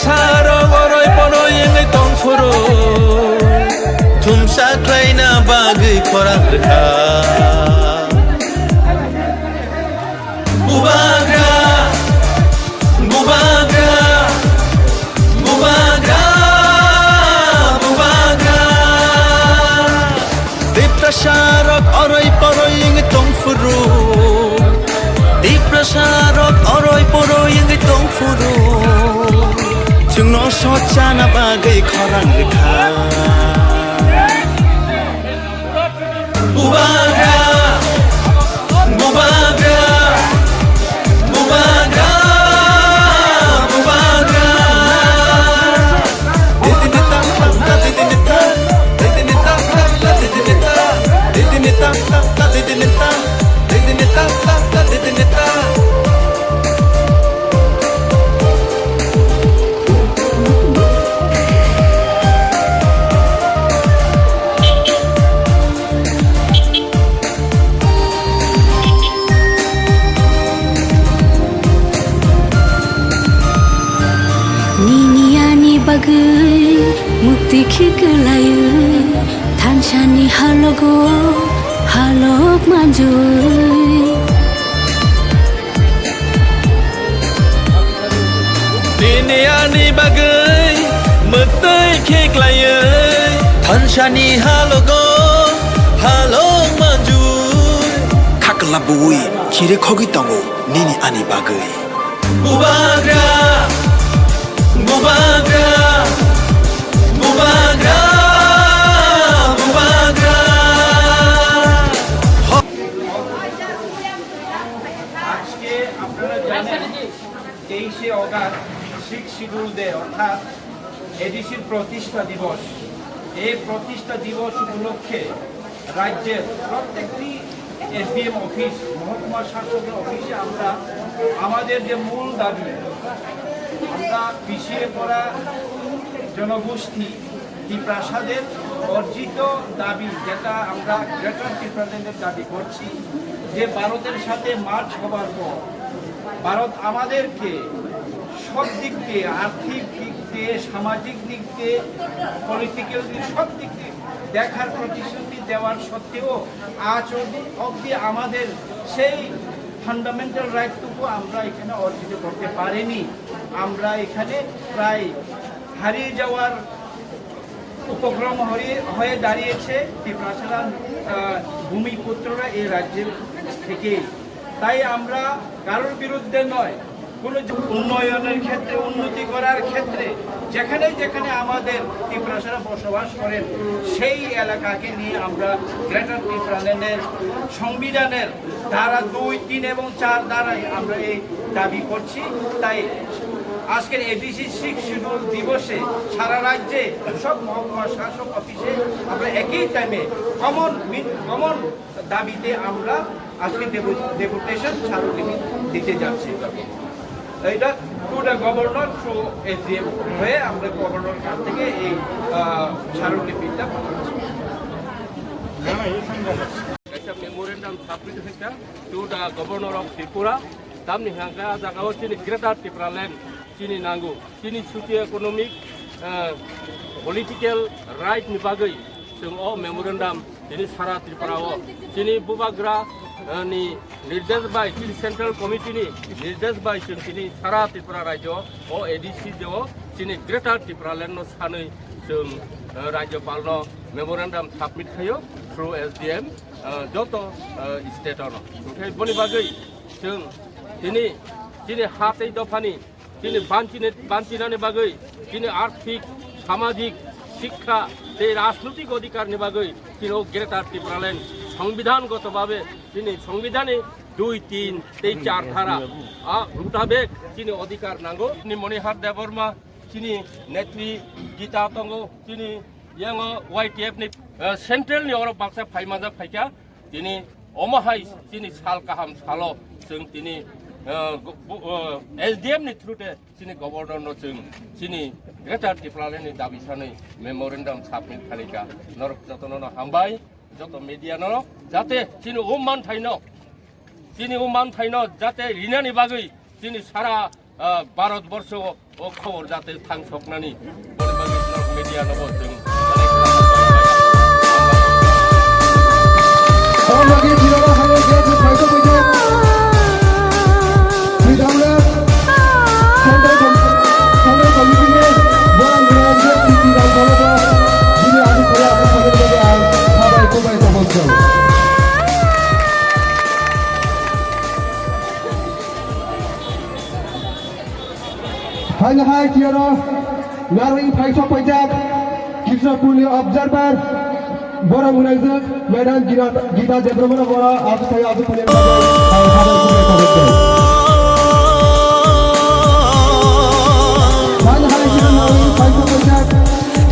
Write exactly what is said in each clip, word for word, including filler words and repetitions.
Sarok oroi poroi wngwi tongphuru, thumsa khlaina bagwi khorang rwkha. Bubagra, bubagra, bubagra, bubagra. Tiprasa rok oroi poroi wngwi tongphuru. Tiprasa rok oroi poroi wngwi tongphuru. Chwngno sochana bagwi khorang rwkha. Bubagra, bubagra, bubagra, bubagra. Nini ani bagwi mukti khiklaiwi thansani halogo halok manjui. Nini ani bagwi mukti khiklaiwi thansani halogo halok manjui. Khakla bui chire khogwi tongo nini ani bagwi. Bubagra, bubagra, bubagra, bubagra. আজকে আপনারা জানেন, তেইশে August six schedule day, অর্থাৎ এডিসির প্রতিষ্ঠা দিবস। এই প্রতিষ্ঠা দিবস উপলক্ষে রাজ্যের প্রত্যেকটি এসডিএম অফিস, মহকুমা শাসকের অফিসে আমরা আমাদের যে মূল দাবি, আমরা পিছিয়ে পড়া জনগোষ্ঠী তিপ্রাসাদের অর্জিত দাবি, যেটা আমরা গ্রেটার তিপ্রাল্যান্ডের দাবি করছি, যে ভারতের সাথে মার্জ হবার পর ভারত আমাদেরকে সব দিক দিয়ে, আর্থিক দিক দিয়ে, সামাজিক দিক দিয়ে, পলিটিক্যাল দিক, সব দিক দিয়ে দেখার প্রতিশ্রুতি দেওয়ার সত্ত্বেও আজ অবধি, অবধি আমাদের সেই ফান্ডামেন্টাল রাইটটুকু আমরা এখানে অর্জিত করতে পারিনি। আমরা এখানে প্রায় হারিয়ে যাওয়ার উপক্রম হয়ে, হয়ে দাঁড়িয়েছে তিপ্রাসারা, আহ, ভূমিপুত্ররা এই রাজ্যের থেকেই। তাই আমরা কারোর বিরুদ্ধে নয়, কোনো যে উন্নয়নের ক্ষেত্রে, উন্নতি করার ক্ষেত্রে যেখানে যেখানে আমাদের তিপ্রাসারা বসবাস করেন, সেই এলাকাকে নিয়ে আমরা গ্রেটার তিপ্রাল্যান্ডের সংবিধানের ধারা দুই, তিন এবং চার ধারায় আমরা এই দাবি করছি। তাই আজকের এডিসি সিক্স শিডিউল দিবসে সারা রাজ্যে সব মহকুমা শাসক অফিসে আমরা একই টাইমে কমন মিন-, কমন দাবিতে আমরা আজকে ডেপু-, ডেপুটেশন স্মারকলিপি দিতে যাচ্ছি। এটা to the governor through SDM হয়ে আমরা গভর্নর কাছ থেকে এই, আহ, স্মারকলিপিটা পাঠাচ্ছি। Memorandum submit to the Governor of Tripura. Tamni hwnka jagao chini Greater Tipraland chini nango. Chini socio-economic, eh, political right ni bagwi chwng o memorandum tini sara Tripura o chini bubagra, eh, ni nirdesh bai, chini central committee ni nirdesh bai chwng tini sara Tripura rajyo o A D C o chini Greater Tipraland no sanwi chwng, eh, rajyopal no memorandum submit khaio through S D M, eh, joto, eh, state o no. Hwnkhe boni bagwi chwng tini chini ha tei dophani chini banchini-, banchinani bagwi, chini arthik, samajik, shikkha tei rajnotik odhikarni bagwi chini o Greater Tipraland songbidhangoto bhabe chini songbidhani dui, tin tei char dhara a mutabek chini odhikar nango. Chini Monihar Debbarma, chini netri Gita tongo, chini yango Y T F ni, eh, central ni oro baksa phaimajak phaikha. Tini omo hai chini sal kaham salo chwng tini, eh, go-, bo-, eh, S D M ni through te chini governor no chwng chini Greater Tipraland ni dabi sanwi memorandum submit khalikha. Norok jotono no hambai, joto media no jate chini o manthaino, chini o manthaino jate rinani bagwi chini sara ah, Bharat borsho o khobor jate thang soknani media no bo chwng Haino hai kiyoro narwi phai sok paijak Krishnapurni observer borok mwnajak Madam Gita, Gita Debbarma borok aswk thai aswk thai.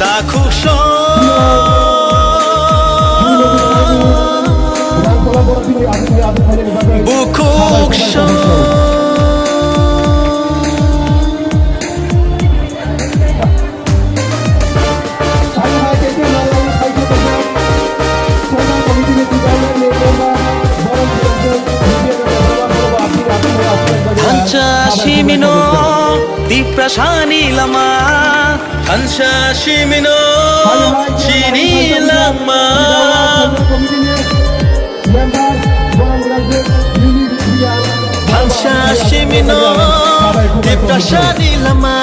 Takhuk song. Bukhuk song. Thansa simino Tiprasani lama. Thansa simino chini lama. Thansa simino Tiprasani lama.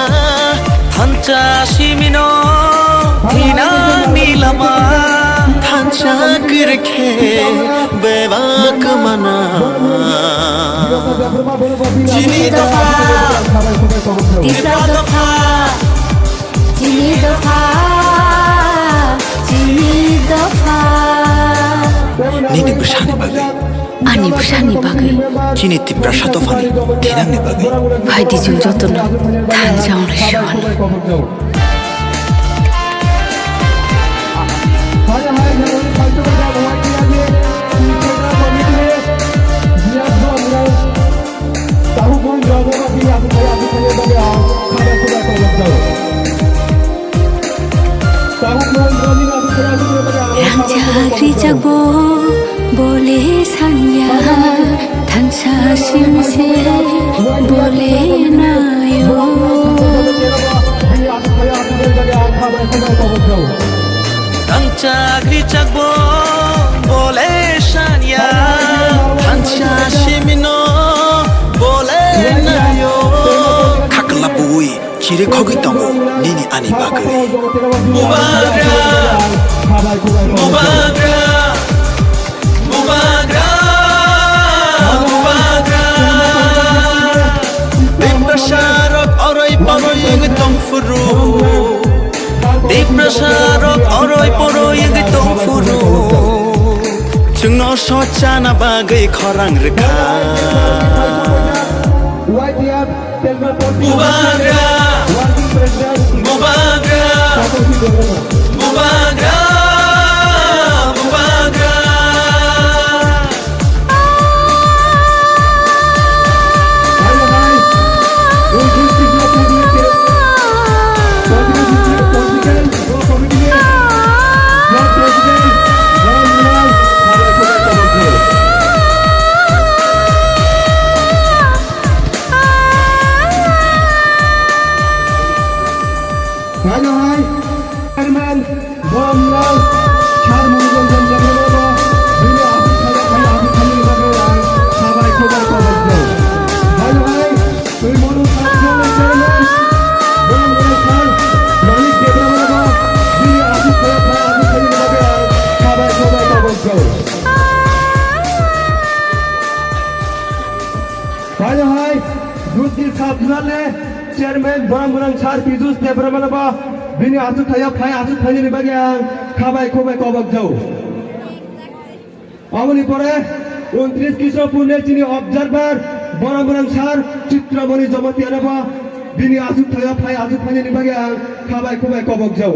Thansa simino thinani lama. Thansa kir khe bebak mana. Chini dopha, Tipra dopha, chini dopha, chini dopha. Nini bwsani bagwi. Ani bwsani bagwi. Chini Tiprasa dophani thinangni bagwi. Phaidi chwng jotono thansa wnglai se hwnwi. Rangchak rijak bo bole sanya, thansa simse bole nayo. Rangchak rijak bo bole sanya, thansa simino bole nayo. Khakla bui. Chiri khogwi tongo nini ani bagwi. Bubagra, bubagra, bubagra, bubagra. Tiprasarok oroi poroi wngwi tongphuru. Tiprasarok oroi poroi wngwi tongphuru. Chwngno sochana bagwi khorang rwkha. Bubagra! Bubagra! Bubagra! Bubagra! Haino hai, chairman, borok nang, sar Murugan Jon Debbarma no, bini aswk thaya thaya aswk thaya ni bagwi ang sabai kobai kobai khlai. Haino hai, twi monu sar chairman, borok nang sar Manik Debbarma no, bini aswk thaya thaya aswk thaya ni bagwi ang sabai kobai kobai khlai. Haino hai, Dusni sub zonal le chairman borok nang sar Pijus Debbarma no bo bini aswk thaya phai aswk thaya ni bagwi ang khabai khubai kobok jau. Aboni pore untris Krishnapur ne chini observer borok nang sar Chitramoni Jamatia no bo bini aswk thaya phai aswk thaya ni bagwi ang khabai khubai kobok jau.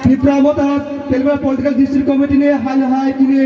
Tipra Motha Telengana Political District Committee ni hal hai kini